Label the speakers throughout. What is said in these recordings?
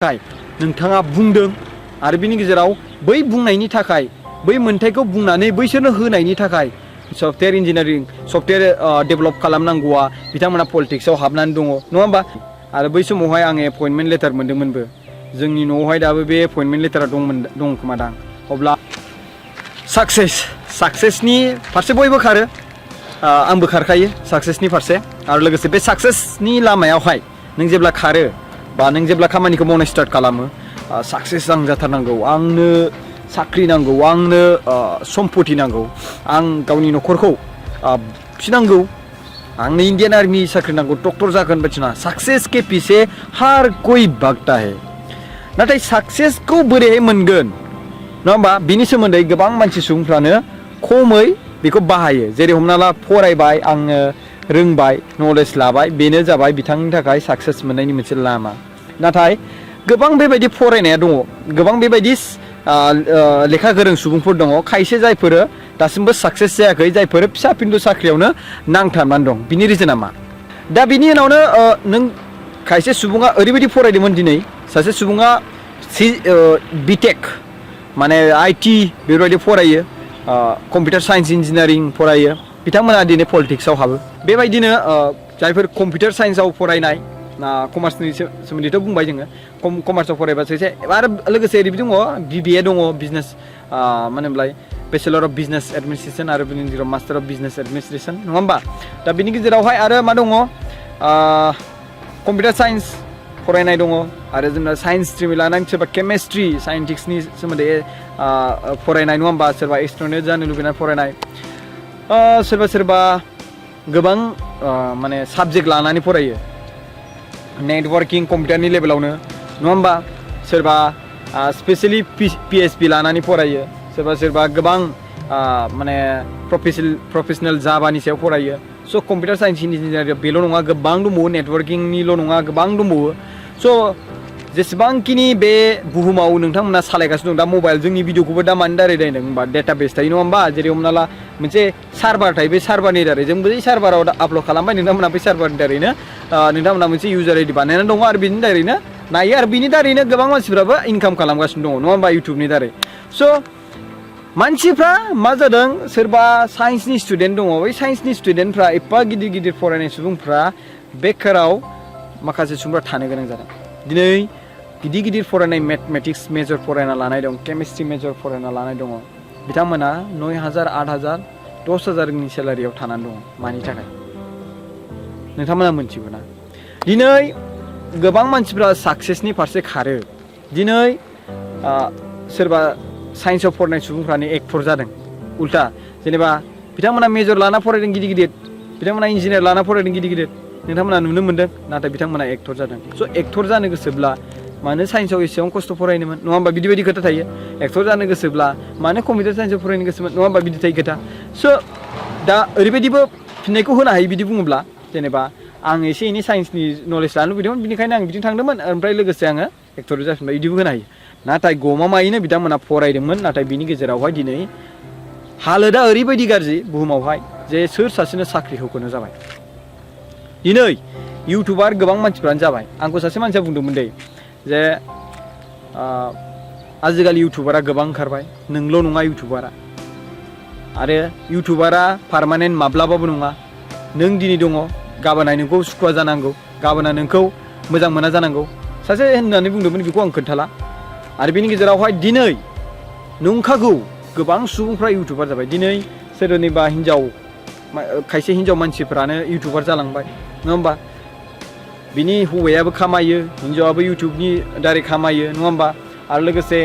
Speaker 1: नोंथाङा बुंदों आरो बिनि गेजेराव बै बुंनायनि थाखाय बै मोनथायखौ बुंनानै बैसोरनो होनायनि थाखाय सफ्टवेयर इन्जिनियारिं सफ्टवेयर डेभेलप खालामनांगौआ बिथांमोना पलिटिक्सआव हाबनानै दङ नङा होमबा आरो बै समावहाय आं एपइन्टमेन्ट लेटार मोनदोंमोनबो जोंनि न'आवहाय दाबो बे एपइन्टमेन्ट लेटारा दं खोमा दां अब्ला साक्सेसनि फारसे बयबो खारो आंबो खारखायो साक्सेसनि फारसे आरो लोगोसे बे साक्सेसनि लामायावहाय नों जेब्ला खारो बा नों जेब्ला खामानिखौ मावनो स्टार्ट खालामो साक्सेस आं जाथारनांगौ आंनो साख्रि नांगौ आंनो सम्पति नांगौ आं गावनि न'खरखौ फिनांगौ आंनो इंडियन आर्मी साख्रि नांगौ डक्टर जागोन बायदिना साक्सेस के पीछे हर कोई भागता है नाथाय साक्सेसखौ बोरैहाय मोनगोन नङा होमबा बिनि सोमोन्दै गोबां मानसि सुबुंफ्रानो खमै बेखौ बाहायो जेरै हमना ला फरायबाय आङो रोंबाय नलेज लाबाय बेनो जाबाय बिथांनि थाखाय साक्सेस मोननायनि मोनसे लामा नाथाय गोबां बेबायदि फरायनाया दङ गोबां बेबायदि लेखा गोरों सुबुंफोर दङ खायसे जायफोर दासिमबो साक्सेस जायाखै जायफोर फिसा फिनलु साख्रियावनो नांथाबनानै दं बिनि रिजोना मा दा बिनि उनावनो नों खायसे सुबुङा ओरैबायदि फरायदोंमोन दिनै सासे सुबुङा बिटेक माने आईटी बेबायदि फरायो कम्पिउटार साइन्स इन्जिनियारिं फरायो बिथांमोना दिनै पलिटिक्सआव हाबो बेबायदिनो जायफोर कम्पिउटार साइन्सआव फरायनाय कमार्सनि सोमोन्दैथ' बुंबाय जोङो कमार्सआव फरायबासो एसे आरो लोगोसे ओरैबो दङ BBA दङ बिजनेस मा होनोमोनलाय बेचेलर अफ बिजनेस एडमिनिस्ट्रेसन आरो बिनि गेजेराव मास्टार अफ बिजनेस एडमिनिस्ट्रेसन नङा होमबा दा बिनि गेजेरावहाय आरो मा दङ कम्पिउटार साइन्स फरायनाय दङ आरो जोंना साइन्स स्ट्रिम लानानै सोरबा केमेस्ट्रि साइन्टिक्सनि सोमोन्दै फरायनाय नङा होमबा सोरबा एस्ट्र'नट जानो लुबैनानै फरायनाय सोरबा गोबां माने साबजेक्ट लानानै फरायो नेटवर्किं कम्पिउटारनि लेभेलावनो नङा होमबा सोरबा स्पेसियेलि PHP लानानै फरायो सोरबा गोबां माने प्रफेसनेल जाभानि सायाव फरायो स' कम्पिउटार साइन्स इन्जिनियारिं बेल' नङा गोबां दंबावो नेटवर्किंनिल' नङा गोबां दंबावो स' जेसेबांखिनि बे बुहुमाव नोंथांमोना सालायगासिनो दं दा मबाइल जोंनि भिडिअखौबो दा मानि दारै नायदों होमबा डेटाबेस थायो नङा होमबा जेरै हमना ला मोनसे सार्भार थायो बे सार्भारनि दारै जों बै सार्भाराव आपल'ड खालामबाय नोंथांमोना बै सार्भारनि दारैनो नोंथांमोना मोनसे इउजार आइडि बानायनानै दङ आरो बिनि दारैनो नायो आरो बिनि दारैनो गोबां मानसिफ्राबो इनकाम खालामगासिनो दङ नङा होमबा इउटुबनि दारै स' मानसिफ्रा मा जादों सोरबा साइन्सनि स्टुडेन्ट दङ बै साइन्सनि स्टुडेन्टफ्रा एफा गिदिर फरायनाय सुबुंफ्रा बेकाराव माखासे सुबुंफ्रा थानो गोनां जादों दिनै गिदिर फरायनाय मेथमेटिक्स मेजर फरायना लानाय दं केमिस्ट्रि मेजर फरायना लानाय दङ बिथांमोना 9,000 8,000 10,000नि सेलारियाव थानानै दङ मानि थाखाय नोंथांमोना मोनथिगौ ना दिनै गोबां मानसिफ्रा साक्सेसनि फारसे खारो दिनै सोरबा साइन्सआव फरायनाय सुबुंफ्रानो एक्टर जादों उल्टा जेनेबा बिथांमोना मेजर लाना फरायदों गिदिर बिथांमोना इन्जिनियार लाना फरायदों गिदिर नोंथांमोना नुनो मोन्दों नाथाय बिथांमोना एक्टर जादों स' एक्टर जानो गोसोब्ला मानो साइन्सआव एसेबां खस्थ' फरायनोमोन नङा होमबा बिदि खोथा थायो एक्टर जानो गोसोब्ला मानो कम्पिउटार साइन्सआव फरायनो गोसोमोन नङा होमबा बिदि थायो खोथा स' दा ओरैबायदिबो फिननायखौ होनो हायो बिदि बुङोब्ला जेनेबा आं एसे एनै साइन्सनि नलेज लानो लुबैदोंमोन बिनिखायनो आं बिदिनो थांदोंमोन ओमफ्राय लोगोसे आङो एक्टर जाफिनबाय बिदिबो होनो हायो नाथाय गमामायैनो बिथांमोना फरायदोंमोन नाथाय बिनि गेजेरावहाय दिनै हालोदा ओरैबायदि गाज्रि बुहुमावहाय जे सोर सासेनो साख्रि होख'नो जाबाय दिनै इउटुबार गोबां मानसिफ्रानो जाबाय आंखौ सासे मानसिया बुंदोंमोन दे जे आजिखालि इउटुबारा गोबां ओंखारबाय नोंल' नङा इउटुबारा आरो इउटुबारा पारमानेन्ट माब्लाबाबो नङा नों दिनै दङ गाबोनहाय नोंखौ सुखुवा जानांगौ गाबोनहा नोंखौ मोजां मोना जानांगौ सासे होननानै बुंदोंमोन बेखौ आं खोन्थाला आरो बिनि गेजेरावहाय दिनै नंखागौ गोबां सुबुंफ्रा इउटुबार जाबाय दिनै सोरनिबा खायसे हिन्जाव मानसिफ्रानो इउटुबार जालांबाय नङा होमबा बिनि हौवायाबो खामायो हिन्जावाबो इउटुबनि दारै खामायो नङा होमबा आरो लोगोसे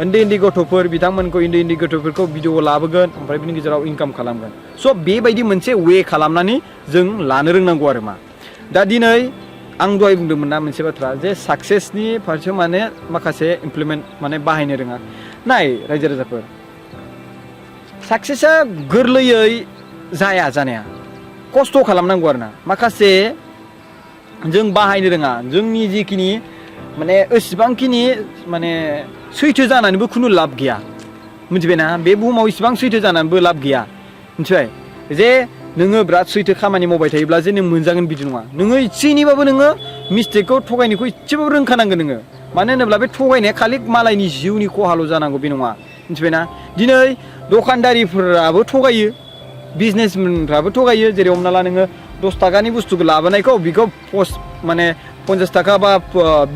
Speaker 1: उन्दै गथ'फोर बिथांमोनखौ उन्दै गथ'फोरखौ भिडिअ लाबोगोन ओमफ्राय बिनि गेजेराव इनकाम खालामगोन स' बेबायदि मोनसे वे खालामनानै जों लानो रोंनांगौ आरो मा दा दिनै आं दहाय बुंदोंमोन ना मोनसे बाथ्रा जे साक्सेसनि फारसे माने माखासे इमप्लिमेन्ट माने बाहायनो रोङा नाय रायजो राजाफोर साक्सेसआ गोरलैयै जानाया खस्थ' खालामनांगौ आरो ना माखासे जों बाहायनो रोङा जोंनि जिखिनि माने एसेबांखिनि माने सैथो जानानैबो खुनु लाब गैया मिथिबायना बे बुहुमाव इसेबां सैथो जानानैबो लाब गैया मिथिबाय जे नोङो बिराद सैथो खामानि मावबाय थायोब्ला जे नों मोनजागोन बिदि नङा नोङो एसेनिबाबो नोङो मिस्टेकखौ थगायनायखौ एसेबाबो रोंखानांगोन नोङो मानो होनोब्ला बे थगायनाया खालि मालायनि जिउनि खहाल' जानांगौ बे नङा मिथिबायना दिनै दखानदारिफोराबो थगायो बिजनेसमेनफ्राबो थगायो जेरै हमना ला नोङो 10 थाखानि बुस्थुखौ लाबोनायखौ बिखौ माने 50 थाखा बा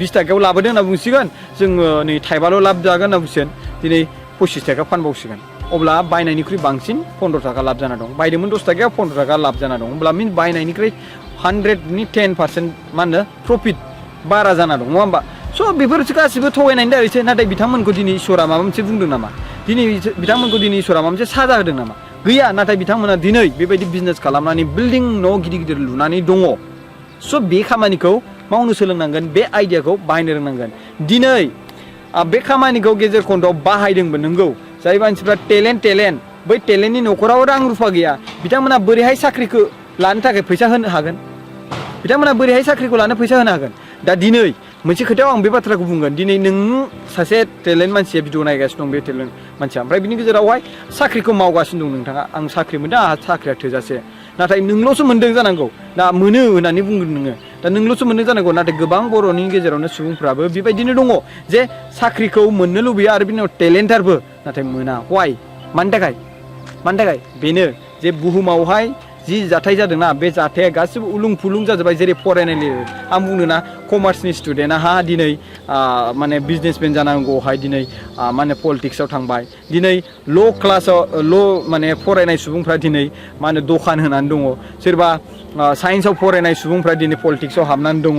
Speaker 1: 20 थाखायाव लाबोदों होनना बुंसिगोन जोङो नै थाइबाल' लाब जागोन होनना बुंसिगोन दिनै 25 थाखा फानबावसिगोन अब्ला बायनायनिख्रुइ बांसिन 15 थाखा लाब जाना दं बायदोंमोन 10 थाखायाव 15 थाखा लाब जाना दं अब्ला बायनायनिख्रुइ 100नि 10% मा होनो प्रफिट बारा जाना दं नङा होमबा स' बेफोरसो गासिबो थगायनायनि दारैसो नाथाय बिथांमोनखौ दिनै इसोरा माबा मोनसे बुंदों नामा दिनै बिथांमोनखौ दिनै इसोरा माबा मोनसे साजा होदों नामा गैया नाथाय बिथांमोना दिनै बेबायदि बिजनेस खालामनानै बिल्डिं न' गिदिर गिदिर लुनानै दङ स' बे खामानिखौ मावनो सोलोंनांगोन बे आइडियाखौ बाहायनो रोंनांगोन दिनै बे खामानिखौ गेजेर खन्दआव बाहायदोंबो नोंगौ जाय मानसिफ्रा टेलेन्ट बै टेलेन्टनि न'खराव रां रुफा गैया बिथांमोना बोरैहाय साख्रिखौ लानो थाखाय फैसा होनो हागोन बिथांमोना बोरैहाय साख्रिखौ लानो फैसा होनो हागोन दा दिनै मोनसे खोथायाव आं बे बाथ्राखौ बुंगोन दिनै नों सासे टेलेन्ट मानसिया भिडिअ नायगासिनो दं बे टेलेन्ट मानसिया ओमफ्राय बिनि गेजेरावहाय साख्रिखौ मावगासिनो दं नोंथाङा आं साख्रि मोनदों आंहा साख्रिया थोजासे नाथाय नोंल'सो मोनदों जानांगौ दा मोनो होननानै बुंगोन नोङो दा नोंल'सो मोनदों जानांगौ नाथाय गोबां बर'नि गेजेरावनो सुबुंफ्राबो बेबायदिनो दङ जे साख्रिखौ मोननो लुबैयो आरो बिनि उनाव टेलेन्टारबो नाथाय मोना वाइ मानि थाखाय बेनो जे बुहुमावहाय जि जाथाय जादोंना बे जाथाया गासिबो उलुं फुलुं जाजोब्बाय जेरै फरायनाय लिरो आं बुंनो ना कमार्सनि स्टुडेन्टहा दिनै माने बिजनेसमेन जानांगौहाय दिनै मा होनो पलिटिक्सआव थांबाय दिनै ल' माने फरायनाय सुबुंफ्रा दिनै मा होनो दखान होनानै दङ सोरबा साइन्सआव फरायनाय सुबुंफ्रा दिनै पलिटिक्सआव हाबनानै दङ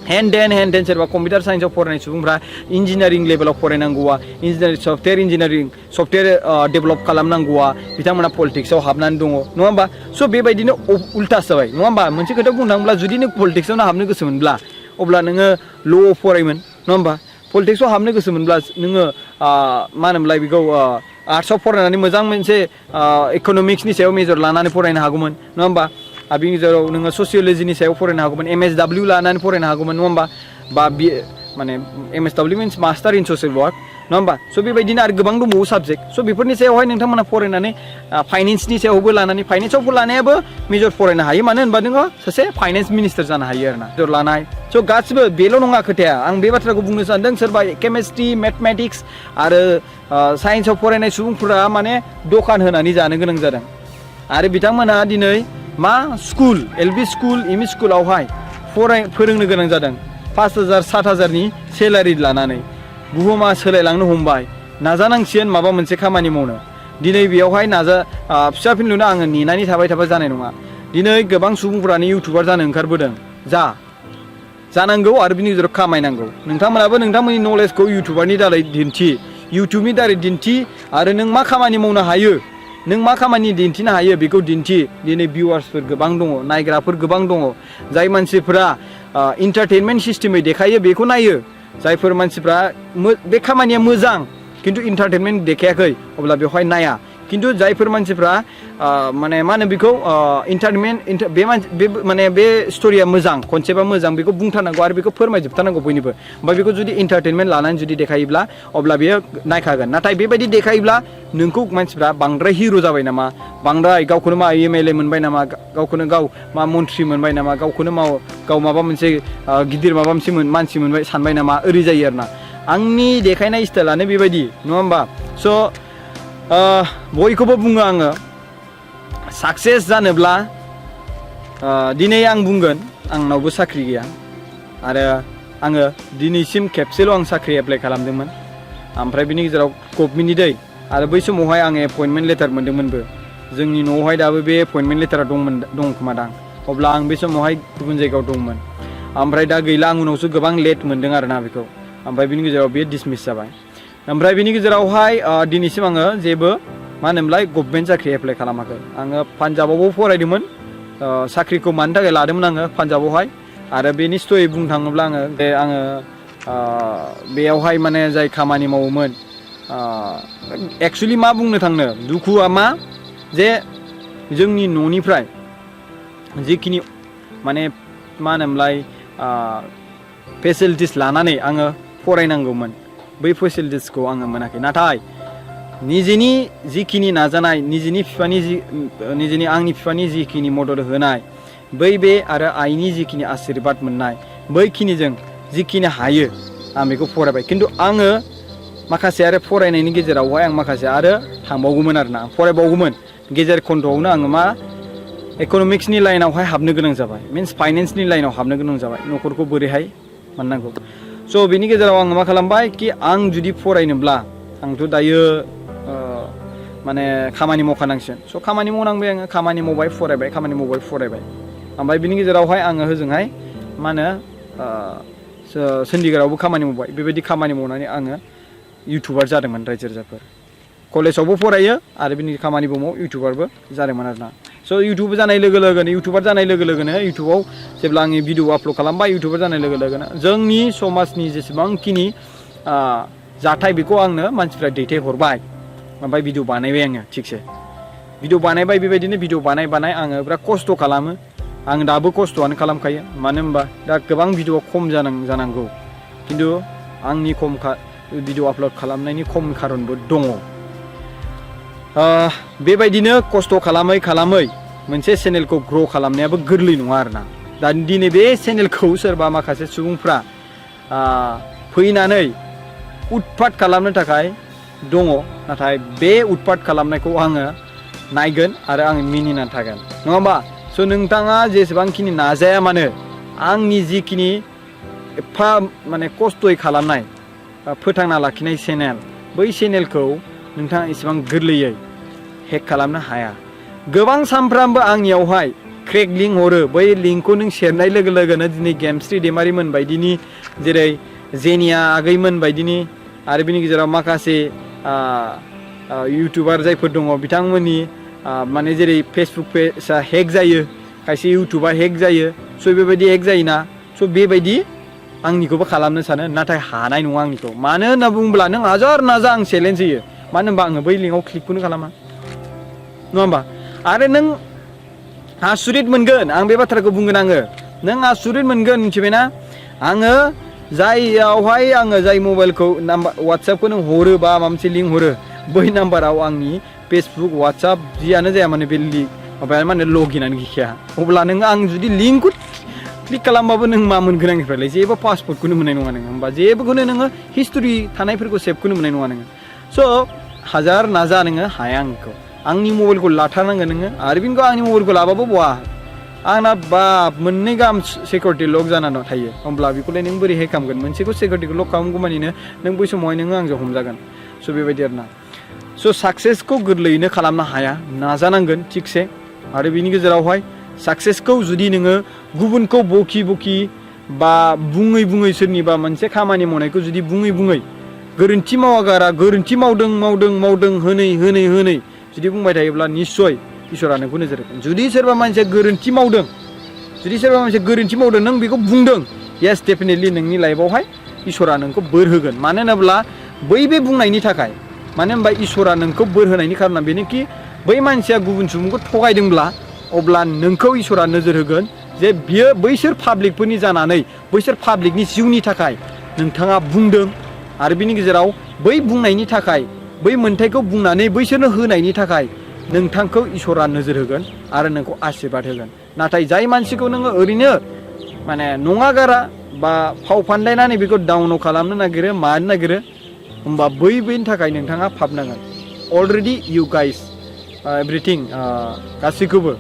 Speaker 1: हेन्ड टेन सोरबा कम्पिउटार साइन्सआव फरायनाय सुबुंफ्रा इन्जिनियारिं लेभेलाव फरायनांगौआ इन्जिनियारिं सफ्टवेयर डेभेलप खालामनांगौआ बिथांमोना पलिटिक्सआव हाबनानै दङ नङा होमबा स' बेबायदिनो उल्टासो जाबाय नङा होमबा मोनसे खोथा बुंनो थाङोब्ला जुदि नों पलिटिक्सआवनो हाबनो गोसो मोनब्ला अब्ला नोङो ल' फरायमोन नङा होमबा पलिटिक्सआव हाबनो गोसो मोनब्ला नोङो मा होनोमोनलाय बेखौ आर्ट्सआव फरायनानै मोजां मोनसे इक'नमिक्सनि सायाव मेजर लानानै फरायनो हागौमोन नङा होमबा बिनि गेजेराव नोङो ससिय'लजिनि सायाव फरायनो हागौमोन MSW लानानै फरायनो हागौमोन नङा होमबा बा माने MSW मिन्स मास्टार इन ससियेल वार्क नङा होमबा स' बेबायदिनो आरो गोबां दंबावो साबजेक्ट स' बेफोरनि सायावहाय नोंथांमोना फरायनानै फाइनेन्सनि सायावबो लानानै फाइनेन्सआवबो लानायाबो मेजर फरायनो हायो मानो होनबा नोङो सासे फाइनेन्स मिनिस्टार जानो हायो आरोना मेजर लानाय स' गासिबो बेल' नङा खोथाया आं बे बाथ्राखौ बुंनो सानदों सोरबा केमेस्ट्रि मेथमेटिक्स आरो साइन्सआव फरायनाय सुबुंफोरा माने दखान होनानै जानो गोनां जादों आरो बिथांमोना दिनै मा school LP school M E स्कुलावहाय फोरोंनो गोनां जादों 5,000 7,000नि सेलारि लानानै बुहुमा सोलायलांनो हमबाय नाजानांसिगोन माबा मोनसे खामानि मावनो दिनै बेयावहाय फिसा फिनलुनो आङो नेनानै थाबाय थाबा जानाय नङा दिनै गोबां सुबुंफोरानो इउटुबार जानो ओंखारबोदों जानांगौ आरो बिनि गेजेराव खामायनांगौ नोंथांमोनाबो नोंथांमोननि नलेजखौ इउटुबारनि दारै दिन्थि इउटुबनि दारै दिन्थि आरो नों मा खामानि मावनो हायो नों मा खामानि दिन्थिनो हायो बेखौ दिन्थि दिनै भिउवार्सफोर गोबां दङ नायग्राफोर गोबां दङ जाय मानसिफोरा इन्टारटेनमेन्ट सिस्टेमै देखायो बेखौ नायो जायफोर मानसिफ्रा बे खामानिया मोजां खिन्थु इन्टारटेनमेन्ट देखायाखै अब्ला बेवहाय नाया खिन्थु जायफोर मानसिफ्रा माने मा होनो बेखौ इन्टारटेनमेन्ट माने बे स्ट'रिया मोजां कनसेप्टआ मोजां बेखौ बुंथारनांगौ आरो बेखौ फोरमायजोबथारनांगौ बयनिबो ओमफ्राय बेखौ जुदि इन्टारटेनमेन्ट लानानै जुदि देखायोब्ला अब्ला बेयो नायखागोन नाथाय बेबायदि देखायोब्ला नोंखौ मानसिफ्रा बांद्राय हिर' जाबाय नामा बांद्राय गावखौनो मा MLA मोनबाय नामा गावखौनो गाव मा मन्थ्रि मोनबाय नामा गावखौनो गाव माबा मोनसे गिदिर माबा मोनसे मानसि मोनबाय सानबाय नामा ओरै जायो आरोना आंनि देखायनाय स्टाइलानो बेबायदि नङा होमबा स' बयखौबो बुङो आङो साक्सेस जानोब्ला दिनै आं बुंगोन आंनावबो साख्रि गैया आरो आङो दिनैसिम खेबसेल' आं साख्रि एप्लाइ खालामदोंमोन ओमफ्राय बिनि गेजेराव गभर्नमेन्टनि दै आरो बै समावहाय आङो एपइन्टमेन्ट लेटार मोन्दोंमोनबो जोंनि न'आवहाय दाबो बे एपइन्टमेन्ट लेटारा दं खोमादां अब्ला आं बे समावहाय गुबुन जायगायाव दंमोन ओमफ्राय दा गैला आं उनावसो गोबां लेट मोन्दों आरोना बेखौ ओमफ्राय बिनि गेजेराव बेयो डिसमिस जाबाय ओमफ्राय बिनि गेजेरावहाय दिनैसिम आङो जेबो मा होनोमोनलाय गभर्नमेन्ट साख्रि एप्लाइ खालामाखै आङो पान्जाबावबो फरायदोंमोन साख्रिखौ मानि थाखाय लादोंमोन आङो पान्जाबावहाय आरो बेनि स्ट'रि बुंनो थाङोब्ला आङो बेयावहाय माने जाय खामानि मावोमोन एक्सुवेलि मा बुंनो थांनो दुखुआ मा जे जोंनि न'निफ्राय जिखिनि माने मा होनोमोनलाय फेसिलिटिस लानानै आङो फरायनांगौमोन बै फेसिलिटिसखौ आङो मोनाखै नाथाय निजेनि जिखिनि नाजानाय निजेनि आंनि बिफानि जिखिनि मदद होनाय बे आरो आइनि जिखिनि आशीर्बाद मोननाय बैखिनिजों जिखिनि हायो आं बेखौ फरायबाय खिन्थु आङो माखासे आरो फरायनायनि गेजेरावहाय आं माखासे आरो थांबावगौमोन आरोना फरायबावगौमोन गेजेर खन्द'आवनो आङो मा इक'नमिक्सनि लाइनावहाय हाबनो गोनां जाबाय मिन्स फाइनेन्सनि लाइनाव हाबनो गोनां जाबाय न'खरखौ बोरैहाय मोननांगौ स' बेनि गेजेराव आङो मा खालामबाय कि आं जुदि फरायनोब्ला आंथ' दायो माने खामानि मावखानांसिगोन स' खामानि मावनांबाय आङो खामानि मावबाय फरायबाय ओमफ्राय बिनि गेजेरावहाय आङो होजोंहाय मा होनो चन्डीगढ़आवबो खामानि मावबाय बेबायदि खामानि मावनानै आङो इउटुबार जादोंमोन रायजो राजाफोर कलेजावबो फरायो आरो बिनि खामानिबो मावो इउटुबारबो जादोंमोन आरोना स' इउटुबार जानाय लोगो लोगोनो इउटुबाव जेब्ला आङो भिडिअ आपल'ड खालामबाय इउटुबार जानाय लोगो लोगोनो जोंनि समाजनि जेसेबांखिनि जाथाय बेखौ आंनो मानसिफ्रा दैथायहरबाय ओमफ्राय भिडिअ बानायबाय आङो थिगसे भिडिअ बानायबाय बेबायदिनो भिडिअ बानाय आङो बिराद खस्थ' खालामो आं दाबो खस्थ'आनो खालामखायो मानो होनबा दा गोबां भिडिअ खम जानांगौ खिन्थु आंनि भिडिअ आपल'ड खालामनायनि खम खारनबो दङ बेबायदिनो खस्थ' खालामै मोनसे चेनेलखौ ग्र' खालामनायाबो गोरलै नङा आरोना दा दिनै बे चेनेलखौ सोरबा माखासे सुबुंफ्रा फैनानै उतपात खालामनो थाखाय दङ नाथाय बे उतपात खालामनायखौ आङो नायगोन आरो आङो मिनिनानै थागोन नङा होमबा स' नोंथाङा जेसेबांखिनि नाजाया मानो आंनि जिखिनि एफा माने खस्थ'यै खालामनाय फोथांना लाखिनाय चेनेल बै चेनेलखौ नोंथाङा एसेबां गोरलैयै हेक खालामनो हाया गोबां सानफ्रामबो आंनियावहाय क्रेक लिंक हरो बै लिंकखौ नों शेरनाय लोगो लोगोनो दिनै गेमस्रि दैमारिमोन बायदिनि जेरै जेनिया आगैमोन बायदिनि आरो बिनि गेजेराव माखासे इउटुबार जायफोर दङ बिथांमोननि माने जेरै फेसबुक पेजआ हेक जायो खायसे इउटुबा हेक जायो स' बेबायदि हेक जायोना स' बेबायदि आंनिखौबो खालामनो सानो नाथाय हानाय नङा आंनिखौ मानो होनना बुङोब्ला नों हाजार नाजा आं चेलेन्ज होयो मानो होनबा आङो बै लिंकआव क्लिकखौनो खालामा नङा होमबा आरो नों आसुरित मोनगोन आं बे बाथ्राखौ बुंगोन आङो नों आसुरित मोनगोन मिथिबायना आङो जाय मबाइलखौ वाट्सएपखौ नों हरो बा माबा मोनसे लिंक हरो बै नाम्बाराव आंनि फेसबुक वाट्सएप जियानो जाया माने बे माबाया माने लगिनानो गैखाया अब्ला नों आं जुदि लिंकखौ क्लिक खालामबाबो नों मा मोनगोन आंनिफ्रायलाय जेबो पासपर्टखौनो मोननाय नङा नोङो होमबा जेबोखौनो नोङो हिस्ट'रि थानायफोरखौ सेभखौनो मोननाय नङा नोङो स' हाजार नाजा नोङो हाया आंनि मबाइलखौ लाथारनांगोन नोङो आरो बिनिखौ आंनि मबाइलखौ लाबाबो बहा आंना बाप मोननै गाहाम सिकिउरिटि लक जानानै थायो होमब्ला बेखौलाय नों बोरैहाय खालामगोन मोनसेखौ सिकिउरिटिखौ लक खालामगौमानिनो नों बै समावहाय नोङो आंजों हमजागोन स' बेबायदि आरोना स' साक्सेसखौ गोरलैयैनो खालामनो हाया नाजानांगोन थिगसे आरो बिनि गेजेरावहाय साक्सेसखौ जुदि नोङो गुबुनखौ बखि बा बुङै सोरनिबा मोनसे खामानि मावनायखौ जुदि बुङै गोरोन्थि मावागारा गोरोन्थि मावदों होनै जुदि बुंबाय थायोब्ला निस्सय इसोरा नोंखौ नोजोर होगोन जुदि सोरबा मानसिया गोरोन्थि मावदों नों बेखौ बुंदों येस डेफिनेटलि नोंनि लाइफआवहाय इसोरा नोंखौ बोर होगोन मानो होनोब्ला बे बुंनायनि थाखाय मानो होनबा इसोरा नोंखौ बोर होनायनि खारना बेनोखि बै मानसिया गुबुन सुबुंखौ थगायदोंब्ला अब्ला नोंखौ इसोरा नोजोर होगोन जे बियो बैसोर पाब्लिकफोरनि जानानै बैसोर पाब्लिकनि जिउनि थाखाय नोंथाङा बुंदों आरो बिनि गेजेराव बै बुंनायनि थाखाय बै मोन्थाइखौ बुंनानै बैसोरनो होनायनि थाखाय नोंथांखौ इसोरा नोजोर होगोन आरो नोंखौ आशीर्बाद होगोन नाथाय जाय मानसिखौ नोङो ओरैनो माने नङा गारा बा फाव फान्दायनानै बेखौ डाउनाव खालामनो नागिरो मानो नागिरो होमबा बैनि थाखाय नोंथाङा फाबनांगोन अलरेडि इउ गाइस एभ्रिथिं गासैखौबो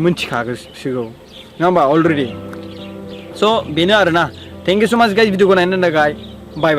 Speaker 1: मिथिखागोसिगौ नङा होमबा अलरेडि स' बेनो आरोना थेंक इउ स' माच गाइस भिडिअखौ नायनो थाखाय बाय